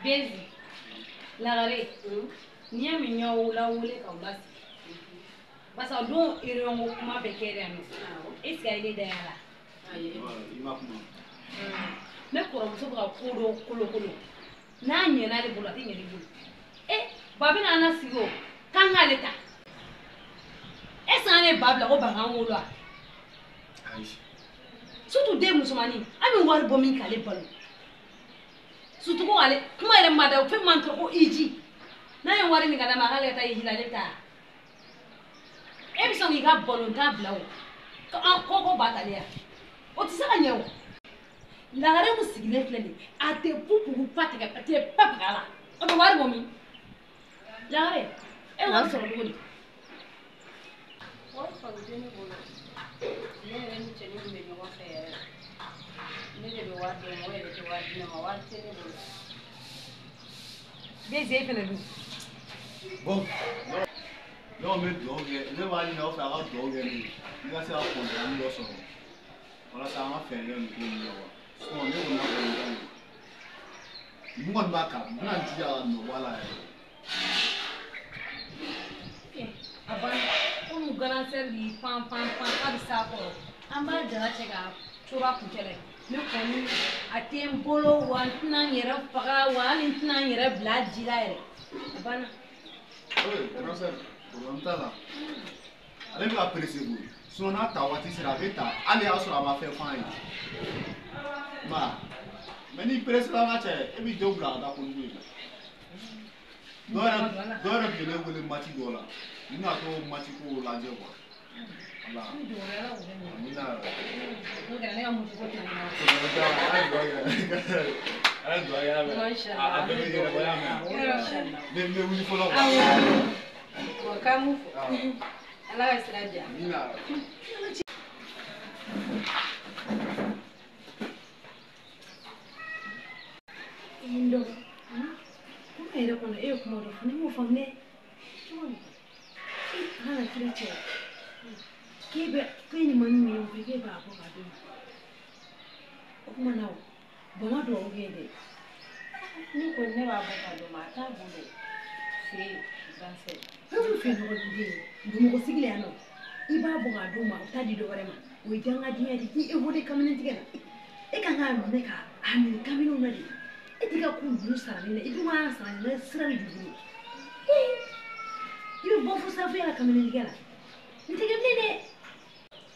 Bezi lagare n'i y'a mɛn ɲaw lawele k'aw lasigi parce que don réunion ko kuma bɛ kɛ yan nɔ est ce que a ye ne da y'a la. I ma kuma. Ne kɔrɔmuso bɛ ka ko dɔ kolokolo n'a ɲɛna ale bolo a tɛ ɲɛ ne bolo ba bɛna an lasigi o k'an k'ale ta est ce que an ye ba bila ko ba k'an wolo wa. Surtout den musomanin an bɛ wari bɔ min k'ale balo surtout ko ale kuma yɛrɛ ma da fɛn man tɔgɔ ko iji n'a ye wari min ka d'a ma k'ale ka taa iji la ale bɛ taa e bɛ sɔn k'i ka balontan bila o an ko ba talen ya o tɛ se ka ɲɛ o lagare mun sigilen filɛ nin ye a tɛ pupugu pa tigɛ a tɛ pa paga la o bɛ wari bɔ min lagare e bɛ wari sɔrɔ cogo di. Wari kɔni tɛ ne bolo ne yɛrɛ ni cɛnin min bɛ ɲɔgɔn fɛ yɛrɛ ne de bɛ wari d'o ma o yɛrɛ tɛ wari di ne ma wari tɛ ne bolo. Bezi e fɛnɛ dun. Bon ne kɔni bɛ dugawu kɛ ne b'a ɲini aw fɛ aw ka dugawu kɛ ne ye ne ka se ka kɔntanni dɔ sɔrɔ walasa an ka fɛɛrɛ kɛ nin ko ninnu na quoi sinon ne kɔni ka balontan ye n kɔni b'a kan n bɛna n jija ka nɔ bɔ a la yɛrɛ. A banna komi grand sœur b'i pan pan pan k'a bɛ s'a kɔrɔ an b'a jala cɛ ka coro a kuncɛ la ne kɔni a tɛ n bolo wa n tɛna n yɛrɛ faga wa hali n tɛna n yɛrɛ bila ji la yɛrɛ a banna. Grand sœur problème t'a la ale bɛ ka pressé koyi sinon n'a ta waati sera a bɛ ta hali y'a sɔrɔ a ma fɛn f'an ye i m'a ye mais n'i pressé la n ka cɛ e b'i denw bila ka taa kojugu ye. Dɔw yɛrɛ tun ye ne wele match dɔw la n bɛna t'o match kow lajɛ quoi. Voilà. Amina. N'o kɛra ne ka muso ko tɛna ɲɛnabɔ. Ala ye dugawu kɛ a bɛɛ bɛ ɲɛnabɔ y'a mɛn. Ne bɛ wuli fɔlɔ quoi. Awɔ. K'an m'u fo. Ala ka sira diya. Amina. N dɔgɔ. Kuma yɛrɛ kɔnɔ e ye kuma dɔ fɔ ne m'o faamu dɛ. Cogo di? E kana kira cɛ k'e bɛ k'e ni maa min bɛ ɲɔgɔn fɛ k'e b'a bɔ k'a d'o ma. O kuma na o ba ma dugawu kɛ dɛ. Ne kɔni ne b'a bɔ k'a d'o ma a t'a bolo fe grand sœur. Fɛn o fɛn nɔgɔ duden ye Bamakɔ sigi la yan nɔ i b'a bɔ k'a d'o ma a bɛ taa di dɔ wɛrɛ ma o ye dangadenya de ye k'i évoluer kamalentigɛ la e kan k'a minɛ k'a minɛ kamalenw na de. E t'i ka ko ninnu sara ne la i dun k'a sara ne la sira de b'i bolo i bɛ bɔ fo sanfɛ la kamalentigɛ la n tɛ kɛ bilen dɛ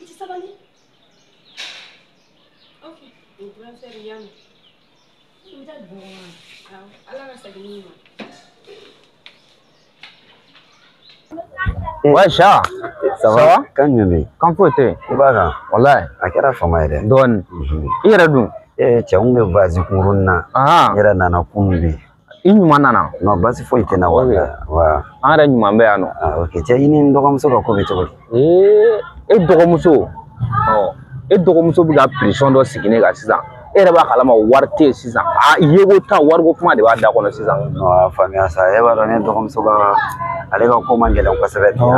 i tɛ sabali. Ok grand sœur n y'a mɛn. I bɛ taa dugu kɔnɔ. Awɔ ala ka segin n'i ma. Ouais, Cha. Ça va? Kan jumɛn bɛ yen? Kan foyi tɛ yen. I b'a kan? Walayi. A kɛra fama ye dɛ. Dɔɔni. I yɛrɛ dun? Cɛ n bɛ vazi kunkurunin na. N yɛrɛ nana kunun de. I ɲuman nana? Non, baasi foyi tɛ n na walayi. Wa. An yɛrɛ ɲuman bɛ yan nɔ. Ok cɛ i ni n dɔgɔmuso ka ko bɛ cogo di? E dɔgɔmuso. E dɔgɔmuso bɛ ka pression dɔ sigi ne kan sisan. E yɛrɛ b'a kalama wari tɛ yen sisan. A yeko ta wariko kuma de b'a da kɔnɔ sisan. Non, a faamuya sa e b'a dɔn ne dɔgɔmuso ka ale ka ko man gɛlɛn kosɛbɛ ten.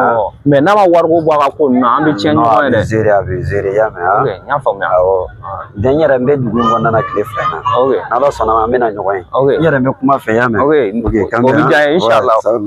Mais n'a ma wariko bɔ a ka ko ninnu na an bɛ tiɲɛ ɲɔgɔn ye dɛ. A bɛ gérer a bɛ gérer i y'a mɛn wa? Ok n y'a faamuya. Awɔ. Den n yɛrɛ n bɛ dugu in kɔnɔna na tile 2 in na. Ok. N'Ala sɔnna ma an bɛ na ɲɔgɔn ye. Ok. N yɛrɛ n bɛ kuma fɛ i y'a mɛn. Ok. Ok k'an O bɛn. bɛ diya n ye inchallah. Ouais,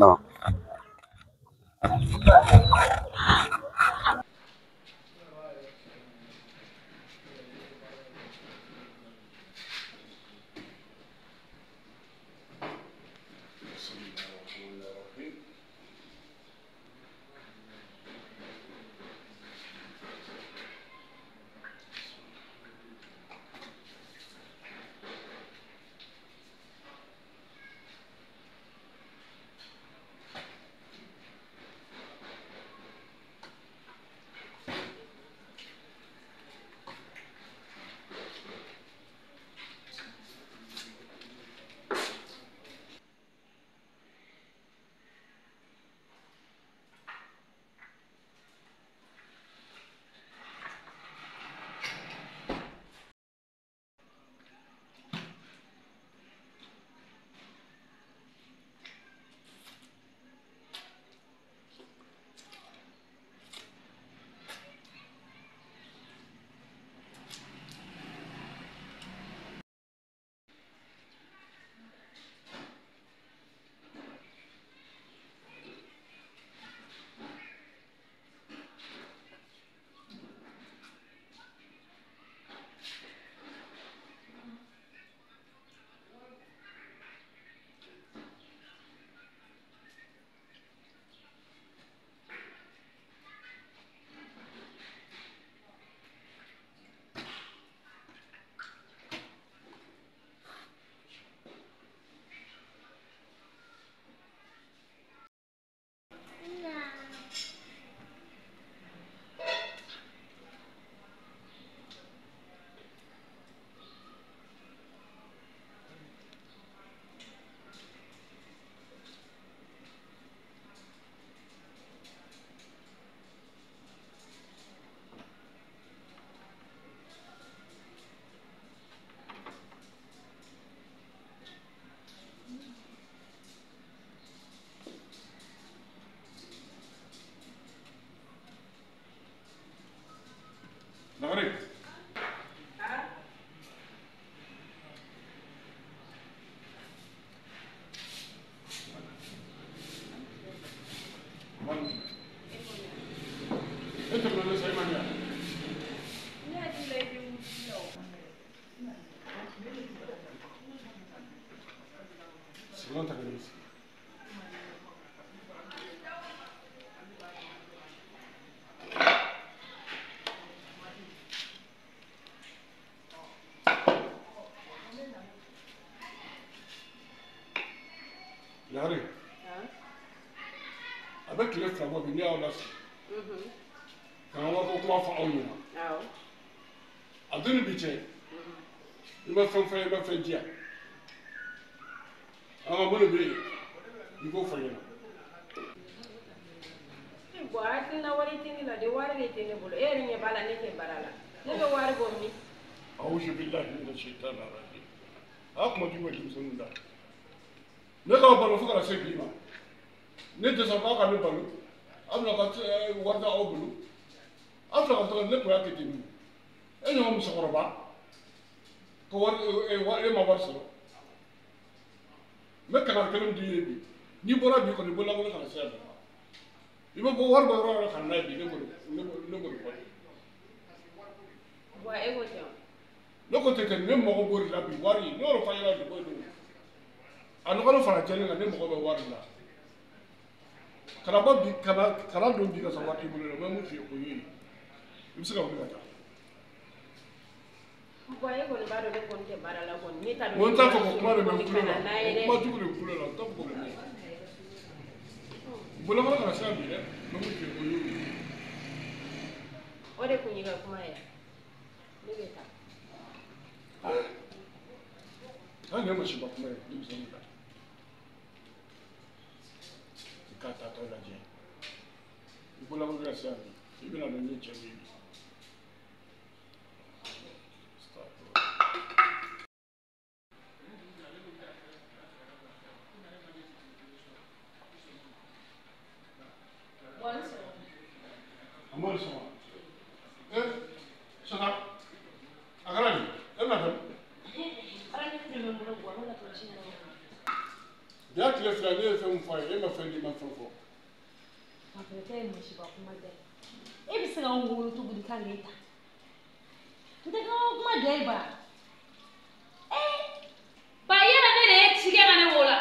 Telefɔni ta ka ne sigi. Yari. A bɛ tile 2 bɔ bi ne y'aw lasigi. Ka n ka wariko kuma fɔ aw ɲɛna. A dun ni bi cɛ. I ma fɛn fɛn i ma fɛn di yan. An ka mun de bɛ yen i k'o fɔ n ɲɛna. Bon, hakilina wari tɛ ne la de, wari de tɛ ne bolo. E yɛrɛ ɲɛ b'a la ne tɛ baara la. Ne bɛ wari bɔ min? Awuzu bilahi mina shaitani rajim. A kuma jugu bɛ denmisɛnninw da. Ne ka balo fo ka na se bi ma. Ne dɛsɛ k'aw ka ne balo. Aw bɛna ka wari t'aw bolo. Aw fila ka taga ne kun y'a kɛ ten. E ɲɔgɔn musokɔrɔba ko wari e ma wari sɔrɔ. N bɛ kangari kelen d'i ye bi. N'i bɔra bi kɔni i bololankolon kana se yan bi. I bɛ bɔ wari bɔ yɔrɔ o yɔrɔ ka na n'a ye bi ne b'o de fɔ. Bon, e ko ten wa? Ne ko ten tɛ, ne mago b'o de la bi wari ne y'o de fɔ a ɲɛna bi ko don. A nɔgɔlen fara jɛlen kan ne mago bɛ wari la. Kana bɔ bi kana don bi ka sɔrɔ wari t'i bolo dɛ, n bɛ mun f'i ye o y'o ye. I bɛ se ka wuli ka taa. Bon, e kɔni b'a dɔn ne kɔni tɛ baara la kɔni. Ne t'a dɔn. N ko n t'a fɛ k'o kuma de mɛn n tulo la. O kuma jugu de tulo la, n t'a fɛ k'o de mɛn. Bolonkɔrɔ kana se ka bi dɛ, n bɛ mun f'i ye o y'o ye. O de kun y'i ka kuma ye. Ne bɛ taa. Hali ne ma siba kuma ye denmisɛnninw la. I k'a taatɔ lajɛ. I bololankolon ka se yan bi, i bɛna dɔn n ye cɛ min ye bi. A m'o de sɔrɔ. Sɔnna, a kɛra di? E bɛna fɛn? Bi y'a tile 2 ne ye fɛn min fɔ a ye, e ma fɛn di, ma fɛn fɔ. E bɛ se ka anw wolo cogo di k'ale ta? N tɛ ka kuma diya e ba. Ba yala ne de ye ci kɛ ka ne wolo.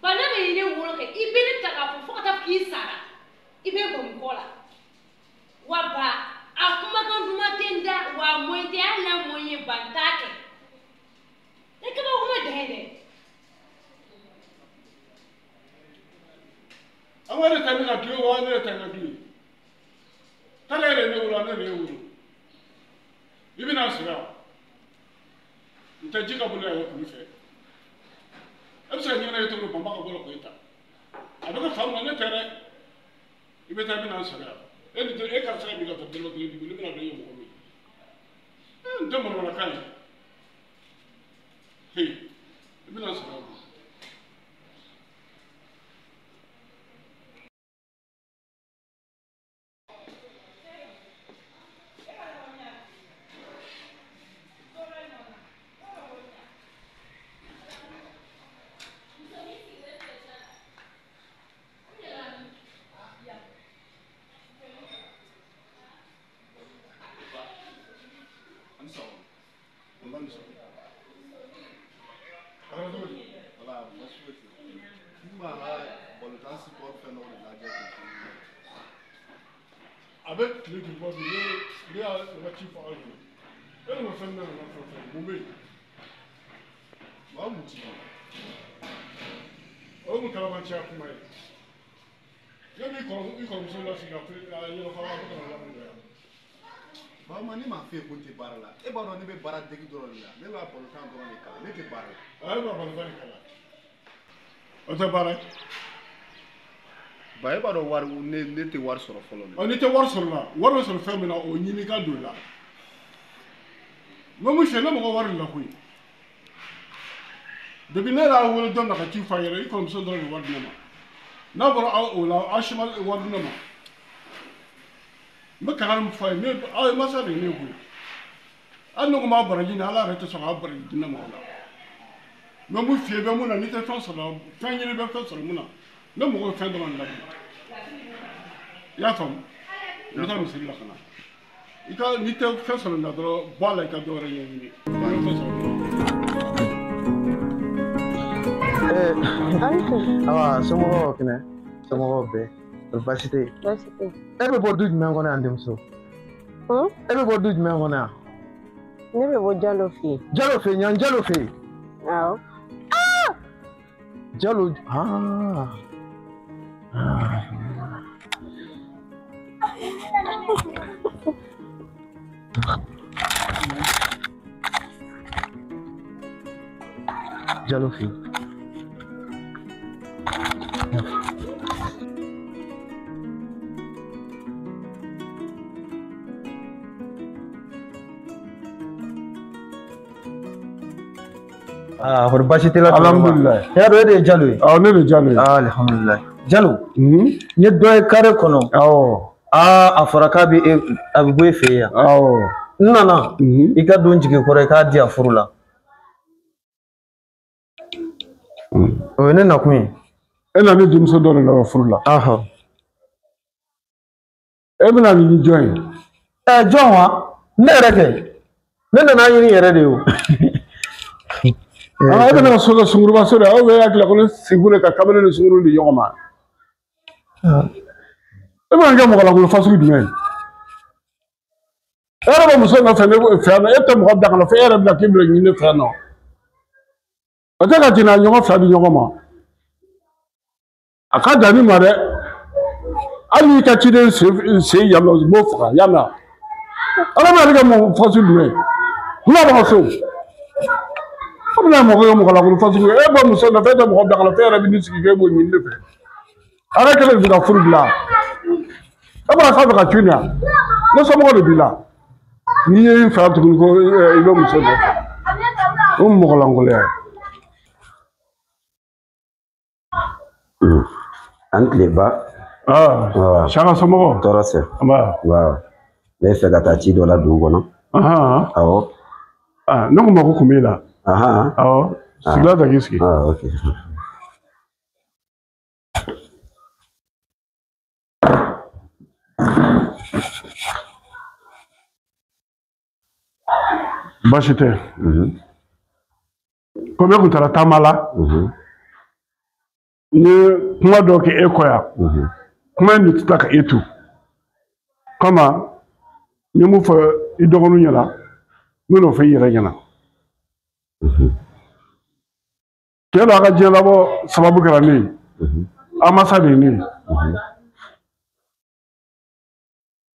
Ba ne bɛ ne wolo kɛ, i bɛ ne ta k'a fɔ fo ka taa k'i sara. I bɛ bɔ n kɔ la. Wa ba, a kumakan duman tɛ n da, wa mɔn tɛ hali n'a mɔn ye ba n t'a kɛ. Ne kaba kuma diya ye dɛ. An ko ne ta ne ka du ye wa ne yɛrɛ ta n ka du ye. K'ale yɛrɛ ye ne wolo, ne de ye wolo. I bɛna n sɔrɔ yan. N tɛ ji ka bolo yan kulu fɛ. E bɛ se ka ɲɛgɛnɛ kɛ cogo min banba ka bɔ la k'o ta. A bɛ kɛ fa min na ne tɛ dɛ. I bɛ taa i bɛna n sɔrɔ yan. E ni e karisa ye bi ka taa dɔrɔmɛ kelen di ne bɛna dɔn e ye mɔgɔ min ye. N tɛ manamanakan ye. He, i bɛna n sɔrɔ yan bi. A bɛ tile joli bɔ bi ne y'a waati fɔ aw ɲɛna. E de ma fɛn min na fɛn fɛn mun bɛ yen? Maa mun t'i bolo? O ye mun kalabanciya kuma ye? Ne b'i kɔrɔmuso lasigi ka ɲɛna fɔ a bɛ ka na lamɛn yan. Ba ne m'a f'e ye ko n tɛ baara la. E b'a dɔn ne bɛ baara degi dɔrɔn de la. Ne b'a balontan dɔrɔn de kalan. Ne tɛ baara la. A e b'a balontan de kalan. O tɛ baara ye. Ba e b'a dɔn wari ne tɛ wari sɔrɔ fɔlɔ. Ɔ n'i tɛ wari sɔrɔ la, wari bɛ sɔrɔ fɛn min na o ɲini ka don i la. N bɛ mun f'i ye, ne mago wari de la koyi. Depuis ne yɛrɛ y'a wele don min na ka ci f'a ɲɛna, i kɔrɔmuso dɔrɔn de wari di ne ma. N'a bɔra aw o la, aw si ma wari di ne ma. N bɛ kangari min fɔ a ye, ne aw ye masa de ye ne koyi. Hali ne ko m'aw baraji ɲini, Ala yɛrɛ tɛ sɔn k'aw baraji di ne ma o la. N bɛ mun f'i ye, i bɛ mun na, n'i tɛ fɛn sɔrɔ, fɛn ɲini i bɛ fɛn sɔrɔ mun na. Ne mago bɛ fɛn dɔrɔn de la bi. I y'a faamu? I bɛ taa misiri la ka na. I ka n'i tɛ fɛn sɔrɔ nin na dɔrɔn, bɔ a la i ka dɔ wɛrɛ ɲɛɲini. I bɛ fɛn sɔrɔ dɔrɔn. Awa, somɔgɔw kɛnɛ, somɔgɔw bɛɛ. Baasi tɛ yen. Baasi tɛ yen. E bɛ bɔ du jumɛn kɔnɔ yan denmuso? E bɛ bɔ du jumɛn kɔnɔ yan? Ne bɛ bɔ Jalo fɛ yen. Jalo fɛ yen, yan Jalo fɛ yen. Awɔ. Jalo, aa. Jalo fɛ yen. Ah, kɔri baasi t'i la? Alhamdulilayi. I y'a dɔn e de ye Jalo ye? Awɔ, ne de ye Jalo ye. Ah, alhamdulilayi. Jalo, n ye dɔ ye kare kɔnɔ. Awɔ. Aa, a fɔra k'a bɛ e, a bɛ bɔ e fɛ yen yan. Awɔ. N nana, i ka don jigi kɔrɔ i k'a di yan furu la. O ye ne nakun ye. E na ne denmuso dɔ de nɔfɛ furu la. Ahɔ. E bɛna nin ni jɔn ye? Ɛ jɔn wa? Ne yɛrɛ kɛ. Ne nana ɲini yɛrɛ de ye o. Ah, e bɛ ne ka so kɛ sunkuruba so de ye, aw bɛ hakili la ko ne sigi de ka kamalen ni sunkuru di ɲɔgɔn ma. E bɛna kɛ mɔgɔ lankolon fasugu jumɛn ye? E yɛrɛ bɛ muso nɔfɛ ne fɛ yan nɔ, e tɛ mɔgɔ bila ka na fɔ e yɛrɛ bɛna k'i bila ɲini ne fɛ yan nɔ. O tɛ ka jɛn'a ɲɔgɔn fila di ɲɔgɔn ma. A ka dan ni ma dɛ. Hali n'i ka ciden sen yan nɔ, n b'o faga yan nɔ. Ala bɛna ne kɛ mɔgɔ fasugu jumɛn ye? N'a b'a ka so. Aw bɛna mɔgɔ kɛ mɔgɔ lankolon fasugu ye. E bɛ muso nɔfɛ, e tɛ mɔgɔ bila ka na fɔ e yɛrɛ bɛ n'i sigi k'e b'o ɲini ne fɛ. Ala kɛlen de ka furu dilan. E bɔra k'a fɛ ka cu nin yan. Ne somɔgɔw de b'i la. N'i ye n fɛ tuguni ko i bɛ muso nɔfɛ. O mɔgɔ lankolonya ye. An tile ba. Aa, Saka somɔgɔw. Tɔɔrɔ sɛ. Nba. Wa. Ne bɛ fɛ ka taa ci dɔ la dugu kɔnɔ. Awɔ. Aa, ne ko mako kun b'e la. Awɔ. Sigila ta k'i sigi. Ah, ok. Baasi tɛ. Komi e kun taara taama la. N ye kuma dɔ kɛ e kɔ yan. Kuma in dun tɛ taa ka e to. Kama n ye mun fɔ i dɔgɔninw ɲɛna, n bɛn'o fɔ i yɛrɛ ɲɛna. Cɛ dɔ a ka diɲɛ labɔ sababu kɛra ne ye. A masa de ye ne ye.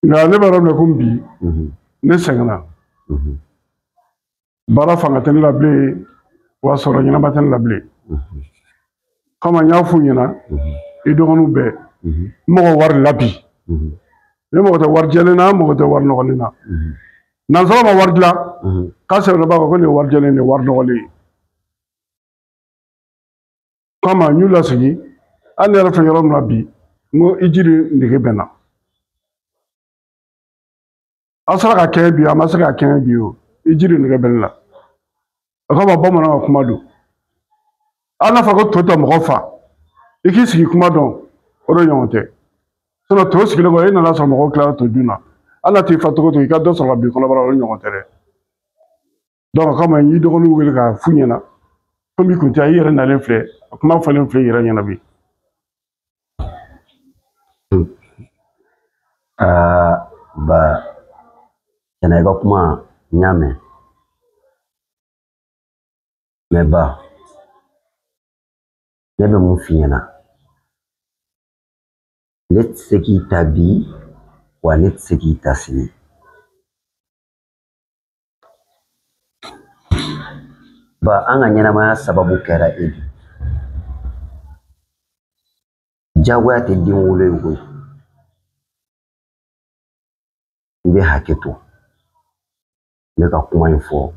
Nka ne bɛ yɔrɔ min na komi bi, ne sɛgɛnna. Baara fanga tɛ ne la bilen, wa sɔrɔ ɲɛnama tɛ ne la bilen. Kama n y'a f'u ɲɛna, i dɔgɔninw bɛɛ, n mago wari la bi. Ne mago tɛ wari jɛlen na, n mago tɛ wari nɔgɔlen na. Nansara ma wari dilan, k'a sɛbɛnna b'a kan ko nin ye wari jɛlen nin ye wari nɔgɔlen ye. Kama n y'u lasegin, hali ne yɛrɛ filɛ yɔrɔ min na bi, n ko i ji de nege bɛ n na. Aw sera ka kɛ bi, a ma se ka kɛ bi o, i ji de nege bɛ ne la. O kama bamananw ka kuma don. Hali n'a fɔra ko to tɛ mɔgɔ fa, i k'i sigi kuma dɔn, o de ɲɔgɔn tɛ. Sinon to sigilen kɔ, e nana sɔrɔ mɔgɔw tilara to dun na. Hali n'a t'i fa cogo o cogo, i ka dɔ sɔrɔ ka bin kɔnɔbara la, o de ɲɔgɔn tɛ dɛ. Donc o kama n y'i dɔgɔninw wele k'a f'u ɲɛna. Komi i kun tɛ yan, i yɛrɛ nalen filɛ, a kuma fɔlen filɛ i yɛrɛ ɲɛna bi. Aa, ba, tiɲɛna i ka kuma n y'a mɛn. Mais ba, ne bɛ mun f'i ɲɛna? Ne tɛ se k'i ta bi, wa ne tɛ se k'i ta sini. Ba, an ka ɲɛnamaya sababu kɛra e de ye. Jagoya tɛ den wolo ye koyi. I bɛ hakɛ to. N bɛ ka kuma in fɔ,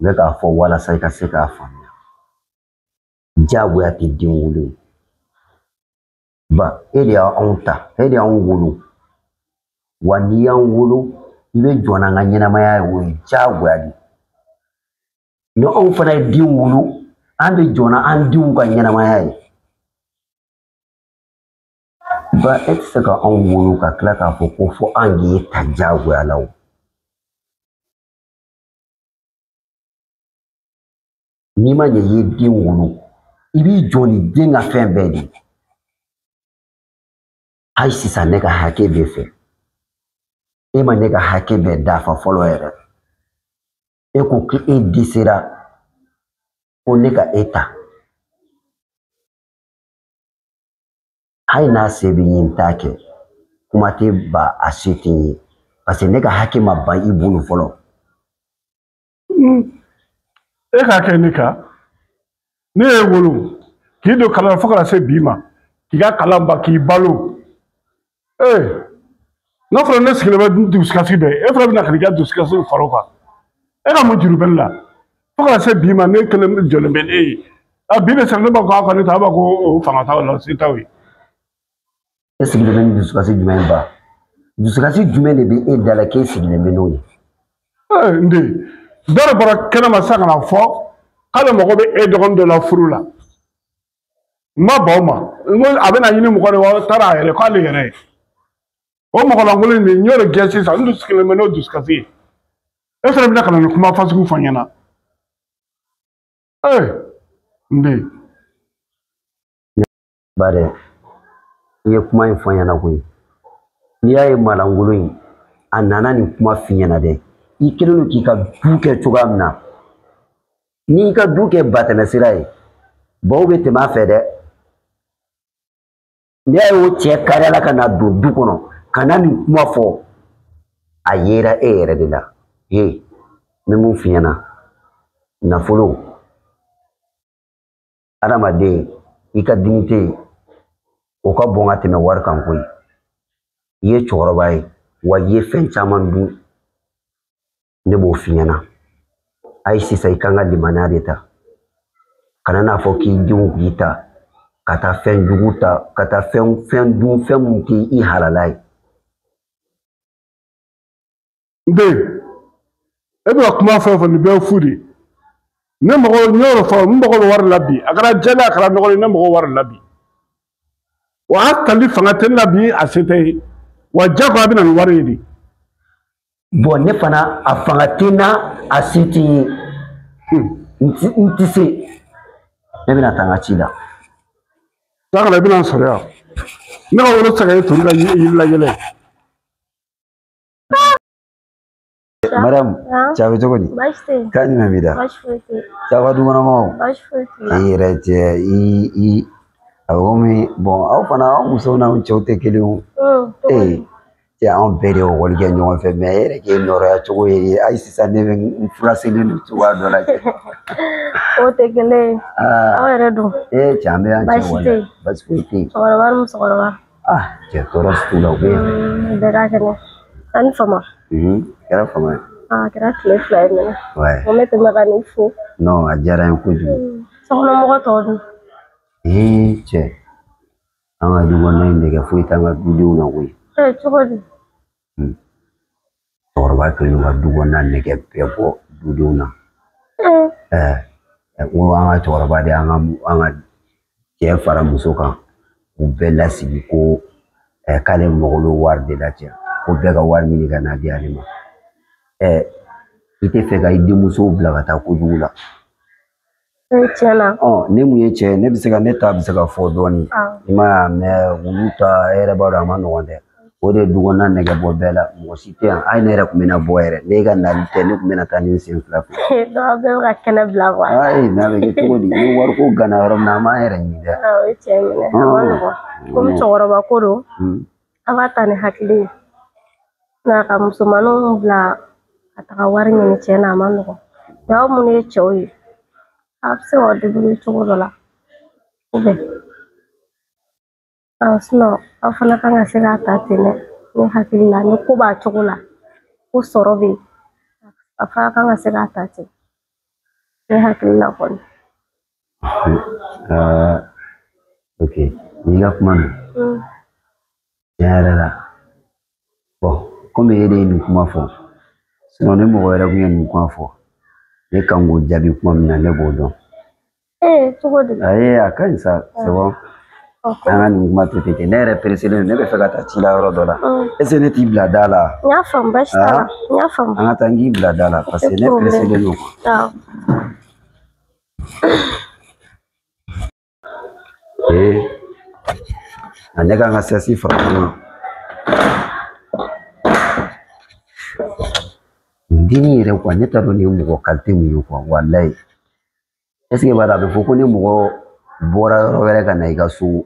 n bɛ k'a fɔ walasa i ka se k'a faamuya. Jagoya tɛ den wolo ye. Ba, e de y'anw ta, e de y'anw wolo. Wa n'i y'an wolo, i bɛ jɔ n'an ka ɲɛnamaya ye, o ye jagoya de ye. Ni anw fana ye den wolo, an bɛ jɔ n'an denw ka ɲɛnamaya ye. Ba, e tɛ se ka anw wolo ka tila k'a fɔ ko fo an k'e ta jagoya la o. N'i ma ɲɛ i ye den wolo, I b'i jɔ ni den ka fɛn bɛɛ de ye. Hali sisan ne ka hakɛ b'e fɛ. E ma ne ka hakɛ bɛɛ dafa fɔlɔ yɛrɛ. E ko k'e dɛsɛra ko ne ka e ta. Hali n'a se bɛ n ye n t'a kɛ. Kuma tɛ ba a se tɛ n ye. Parce que ne ka hakɛ ma ban i bolo fɔlɔ. E k'a kɛ ne kan. Ne y'e wolo k'i don kalan na fo ka na se bi ma k'i ka kalan ban k'i balo. Ee n'a fɔra ne sigilen bɛ dusukasi dɔ ye e fana bɛna ka n'i ka dusukasi fara o kan. E ka mun juru bɛ ne la fo ka na se bi ma ne kelen jɔlen bɛ ne ye. A bi de sera ne b'a fɔ k'a ka ne ta a b'a ko o fanga t'aw la se t'aw ye. E sigilen bɛ ni dusukasi jumɛn ye ba? Dusukasi jumɛn de bɛ e da la k'e sigilen bɛ n'o ye? Ee n den dɔ de bɔra kɛnɛma sisan ka na fɔ k'ale mago bɛ e dɔgɔnin dɔ la furu la. N ma ban o ma n ko a bɛna ɲini mɔgɔ de wa taara a yɛrɛ k'ale yɛrɛ ye. O mɔgɔ lankolon in de n y'o de gɛn sisan n dun sigilen bɛ n'o dusukasi ye. E fana bɛna ka na nin kuma fasugu fɔ n ɲɛna. Ee n den. Ba dɛ, i ye kuma in fɔ n ɲɛna koyi. N'i y'a ye malankolon in a nana nin kuma f'i ɲɛna dɛ, i kɛlen don k'i ka du kɛ cogoya min na, n'i ka du kɛ batɛmɛsira ye, baw bɛ tɛmɛ a fɛ dɛ. N'i y'a ye o cɛ kariyala ka na don du kɔnɔ ka na nin kuma fɔ, a yera e yɛrɛ de la. He, n bɛ mun f'i ɲɛna, nafolo, adamaden, i ka dignité, o ka bon ka tɛmɛ wari kan koyi. I ye cɛkɔrɔba ye, wa i ye fɛn caman dun. Ne b'o f'i ɲɛna. Ayi sisan i kan ka limaniya de ta. Kana n'a fɔ k'i denw k'i ta, ka taa fɛn jugu ta, ka taa fɛn dun fɛn mun tɛ i halala ye. N den, e bɛ ka kuma fɛn o fɛn nin bɛɛ ye fu de ye. Ne mago n y'o de fɔ n mago bɛ wari la bi a kɛra jɛlen a kɛra nɔgɔlen ne mago wari la bi. Wa a tali fanga tɛ ne la bi a se tɛ ye wa jagoya bɛ na ni wari ye de. Bon ne fana a fanga tɛ n na a se tɛ n ye. N tɛ se. Ne bɛna taa n ka ci la. Taa ka na i bɛna n sɔrɔ yan. Ne ka wolo tɛ se ka ye tori la yiri la yɛlɛ. Madame, cɛ bɛ cogo di? Baasi tɛ yen. Kan jumɛn b'i da? Baasi foyi tɛ yen. Ça va dukɔnɔmɔgɔw? Baasi foyi t'u la. I yɛrɛ cɛ i a bɛ komi bɔn aw fana aw musow n'anw cɛw tɛ kelen o. Ee cɛ anw bɛɛ de ye ekɔli kɛ ɲɔgɔn fɛ mɛ e yɛrɛ k'e nɔrɔya cogo ye hali sisan ne bɛ n furaselen don cogoya dɔ la cɛ. O tɛ kelen ye. Aw yɛrɛ dun? Ee cɛ an bɛ yan cɛ Baasi tɛ yen. Baasi foyi tɛ yen. Cɛkɔrɔba ni musokɔrɔba. Ah cɛ tɔɔrɔ si t'u la u bɛ yan. Bɛɛ ka kɛnɛ. A ni fama. Kɛra fama ye. A kɛra tile 2 ye mɛnɛ. Ouais. Ko ne tɛmɛ ka n'i fo. Non a diyara n ye kojugu. Sokɔnɔmɔgɔ tɔw dun? Ee cɛ an ka du kɔnɔna in nɛgɛ foyi t'an ka dudenw na koyi. Ee cogo di? Cɛkɔrɔba kɛlen don ka du kɔnɔna nɛgɛ bɛɛ bɔ dudenw na. Ɛɛ n ko an ka cɛkɔrɔba de y'an ka cɛ fara muso kan k'u bɛɛ lasigi ko k'ale mago bɛ wari de la cɛ ko bɛɛ ka wari ɲini ka n'a di ale ma. I tɛ fɛ ka i denmusow bila ka taa kojugu la. Tiɲɛ na. Ne mun ye cɛ ye ne bɛ se ka ne ta bɛ se ka fɔ dɔɔnin. I m'a ye mɛ olu ta e yɛrɛ b'a dɔn a ma nɔgɔn dɛ. O de ye du kɔnɔna nɛgɛ bɔ bɛɛ la mɔgɔ si tɛ yan hali ne yɛrɛ tun bɛna bɔ yɛrɛ ne ka nali tɛ ne tun bɛna taa ni n sen 2 fɛ. Donc aw bɛɛ bɛ ka kɛnɛ bila kuwa. Ayi n'a bɛ kɛ cogo di ni wariko gana yɔrɔ min na an b'an yɛrɛ ɲini dɛ. O ye tiɲɛ minɛ a ma nɔgɔn komi cɛkɔrɔba ko don a b'a ta ni hakili ye nka ka musomaninw bila ka taga wari ɲini tiɲɛ na a ma nɔgɔn nka aw minnu ye cɛw ye a bɛ se k'aw débrouiller cogo dɔ la ou bien sinon aw fana kan ka se k'a ta ten dɛ ne hakili la ni ko b'a cogo la ko sɔrɔ bɛ yen a fana kan ka se k'a ta ten ne hakili la kɔni. Ok n'i ka kuma mɛn tiɲɛ yɛrɛ la bɔn komi e de ye nin kuma fɔ sinon ni mɔgɔ wɛrɛ tun ye nin kuma fɔ ne kan k'o jaabi kuma min na ne b'o dɔn. Ee cogo di? Ayi a ka ɲi sa c'est bon. An ka nin kuma to ten ne yɛrɛ pereselen don ne bɛ fɛ ka taa ci la yɔrɔ dɔ la est ce que ne t'i bila da la? N y'a faamu baasi t'a la n y'a faamu. An ka taa n k'i bila da la parce que ne pereselen don. Awɔ. Nka ne kan ka sɛsi fara ɲɔgɔn kan. N dennin yɛrɛ kuwa, ne t'a dɔn nin ye mɔgɔ kalite mun ye kuwa, walayi. Est ce que i b'a dɔn a bɛ fɔ ko ni mɔgɔ bɔra yɔrɔ wɛrɛ ka na i ka so,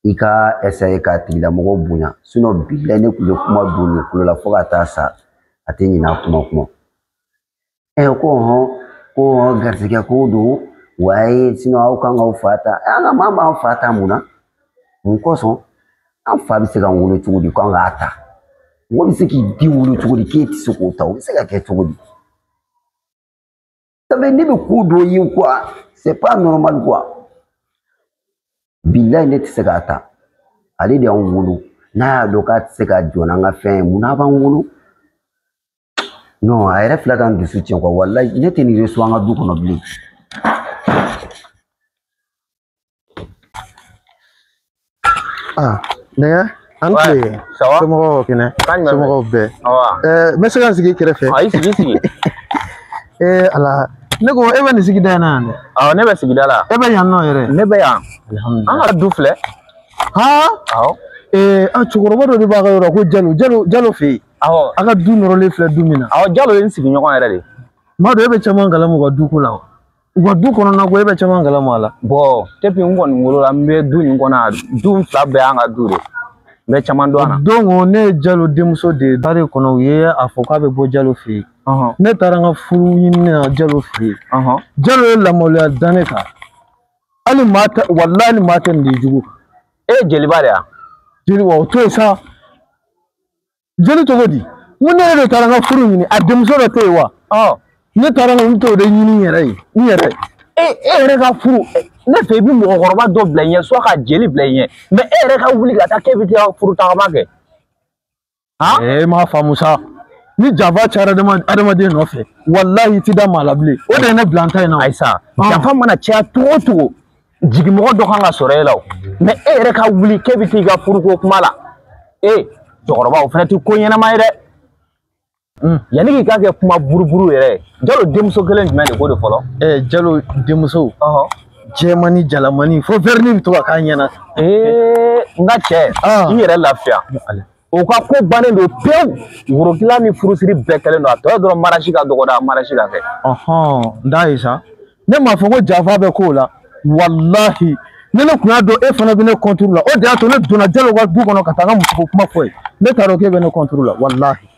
i ka essayer k'a tigilamɔgɔ bonya, sinon bilayi ne tun bɛ kuma don nin kulo la fo ka taa sa, a tɛ ɲinɛ a kuma kuma. Ko hɔn, ko hɔn garisɛgɛ ko don, wayi, sinon aw kan k'aw fa ta. An ka maa b'an fa ta mun na? Mun kosɔn? An fa bɛ se k'an wolo cogo di k'an k'a ta? Mɔgɔ bɛ se k'i den wolo cogo di k'e tɛ se k'o ta? O bɛ se ka kɛ cogo di? Ça fait ne bɛ ko dɔ ye quoi, c'est pas normal quoi. Bilayi ne tɛ se k'a ta. Ale de y'an wolo, n'a y'a dɔn k'a tɛ se ka jɔ n'an ka fɛn ye, mun n'a b'an wolo? Non, a yɛrɛ filɛ k'an dusu tiɲɛ quoi, walayi ne tɛ nin reçoit an ka du kɔnɔ bilen. Ah, nɛgɛ, an tile. Somɔgɔw kɛnɛ? Somɔgɔw bɛɛ. N bɛ se ka n sigi i kɛrɛfɛ? Ayi, sigi sigi. Ala, ne ko e bɛ nin sigida in na yan dɛ? Awɔ, ne bɛ sigida la. E bɛ yan nɔ yɛrɛ? Ne bɛ yan. An ka du filɛ. Han? Awɔ. A cɛkɔrɔba dɔ de b'a ka yɔrɔ ko Jalo, Jalo, Jalo fɛ yen. Awɔ. A ka du nɔrɔlen filɛ du min na. Awɔ, Jalo ye n sigiɲɔgɔn yɛrɛ de. N b'a dɔn e bɛ caman kalama u ka du ko la wa? U ka du kɔnɔna ko e bɛ caman kalama a la. Bon, depuis n kɔni wolola n bɛ du nin kɔnɔ yan, du fila bɛɛ y'an ka du de. N bɛ caman dɔn a la. Don ne ye Jalo denmuso de ye bari kɔnɔ, u ye a fɔ k'a bɛ bɔ Jalo fɛ yen. Ne taara n ka furu ɲini na Jalo fɛ yen. Jalo ye lamaloya da ne kan. Hali maa tɛ, walahi hali maa tɛ nin de jugu. E ye jeliba de ye wa? Jeli wa, o to yen sa. Jeli cogo di? N ko ne yɛrɛ de taara n ka furu ɲini, a denmuso dɔ tɛ yen wa? Ne taara n t'o de ɲini n yɛrɛ ye, n yɛrɛ. E yɛrɛ ka furu, ne fɛ i bɛ mɔgɔkɔrɔba dɔ bila i ɲɛ, soit ka jeli bila i ɲɛ, mais e yɛrɛ ka wuli ka taa k'e bɛ taa furu tagama kɛ. E m'a faamu sa. Ni janfa cayara adamaden nɔfɛ, walahi i ti da maa la bilen. O de ye ne bila n ta in na. Ayi sa, janfa mana caya cogo o cogo, jigimɔgɔ dɔ kan ka sɔrɔ e la o. Mais e yɛrɛ ka wuli k'e bɛ t'i ka furuko kuma la, e cɛkɔrɔba o fana tɛ ko ɲɛnama ye dɛ. Yanni k'i k'a kɛ kuma buruburu yɛrɛ, Jalo denmuso kelen jumɛn de ko de fɔlɔ? Jalo denmuso. Jɛmani, jalamani, fo verni bɛ to ka k'a ɲɛna. N ka cɛ, i yɛrɛ lafiya. O ka ko bannen don pewu, worokila ni furusiri bɛɛ kɛlen don, a tɔ ye dɔrɔn marasi ka dɔgɔda, marasi ka kɛ. N t'a ye sa. Ne m'a fɔ ko janfa bɛ k'o la, walahi. Ne kun y'a dɔn e fana bɛ ne contre la, o de y'a to ne donna Jalo ka du kɔnɔ ka taa n ka musoko kuma fɔ ye. Ne t'a dɔn k'e bɛ ne contre la, walahi.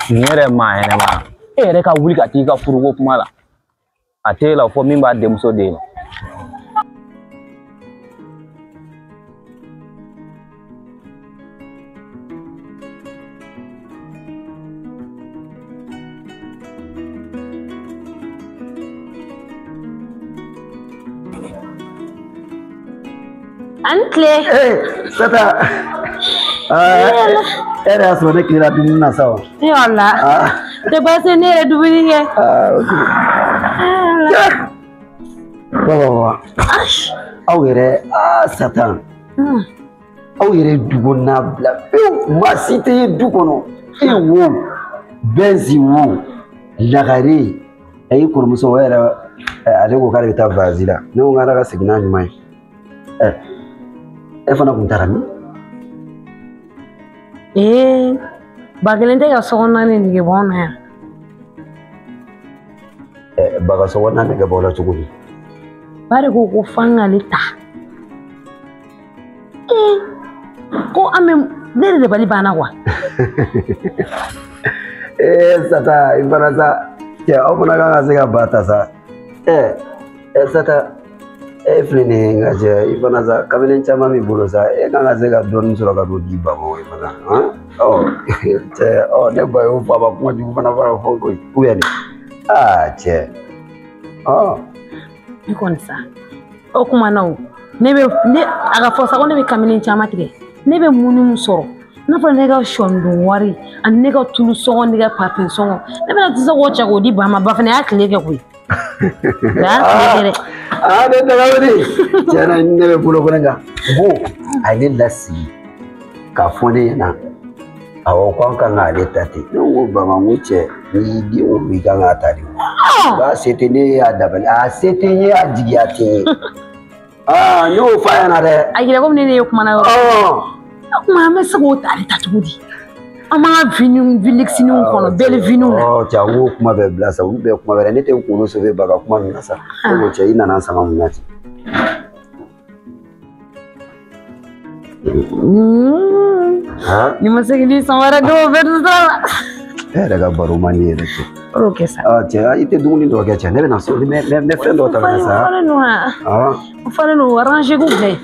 Nin yɛrɛ maa ɲɛnama, e yɛrɛ ka wuli ka t'i ka furuko kuma la, a t'e la fɔ min b'a denmuso den na. An tile. Sata. E yɛrɛ y'a sɔrɔ ne tilela dumuni na sa wa? Wala. Tɛ baasi ne yɛrɛ dumuni kɛ. Wa. Aw yɛrɛ, Satan. Aw yɛrɛ du kɔnɔna bila pewu, maa si tɛ ye du kɔnɔ. E wo, Bɛnzi wo, Lagare. A y'i kɔrɔmuso o yɛrɛ, ale ko k'ale bɛ taa voyage la. Ne ko k'ala ka segin n'a ɲuman ye. E fana kun taara min? Ba kelen tɛ ka sokɔnɔna ne nege bɔ an na yan. Ba ka sokɔnɔna nege bɔ la cogo di? Ba de ko ko f'an k'ale ta. Ko an bɛ ne de dabali banna kuwa. Sata, i fana sa, cɛ aw fana kan ka se ka ba ta sa. Sata, e filɛ nin ye n ka cɛ, i fana sa, kamalen caman b'i bolo sa, e kan ka se ka dɔɔnin sɔrɔ ka d'o di ba ma i fana. Cɛ, ne ba y'o fɔ a ma kuma jugu fana fɔ koyi, ou bien cɛ. Ne kɔni sa, o kuma na o, ne bɛ ne a ka fɔ sa ko ne bɛ kamalen caman tigɛ, ne bɛ mun ni mun sɔrɔ? N'a fɔra ne ka sɔɔnidun wari ani ne ka tulu sɔngɔ ne ka parfum sɔngɔ, ne bɛna tɛ se k'o cɛ k'o di ba ma, ba fana y'a tile kɛ koyi. Ne daga wuli tiɲɛna ne bɛ bolo kɔnɔ kan ko a ye ne lasigi k'a fɔ ne ɲɛna, awɔ ko an kan k'ale ta ten. Ne ko baba, n ko cɛ n'i y'i den wolo i kan k'a ta de. Ba se tɛ ne ye, a dabali a se tɛ n ye, a jigiya tɛ n ye. Aa n y'o f'a ɲɛna dɛ. A yira komi ne ye kuma na yɔrɔ. O kuma an bɛ se k'o ta ale ta cogo di? An b'an ka vilixiniw kɔnɔ bɛɛ viniw na. Ɔ cɛ an k'o kuma bɛɛ bila sa, olu bɛɛ kuma wɛrɛ, ne tɛ n kunkolo sauver ba ka kuma ninnu na sa. Ne ko cɛ i nana n sama mun na ten? Ni ma se k'i san wɛrɛ dɔw bɛɛ dun sira la. E yɛrɛ ka baro man di yɛrɛ cɛ. O kɛ sa. Cɛ i tɛ dumuni dɔ kɛ cɛ, ne bɛna so n bɛ fɛn dɔ ta ka na sa. O falen don wa? O falen don, arranger ko bila yen.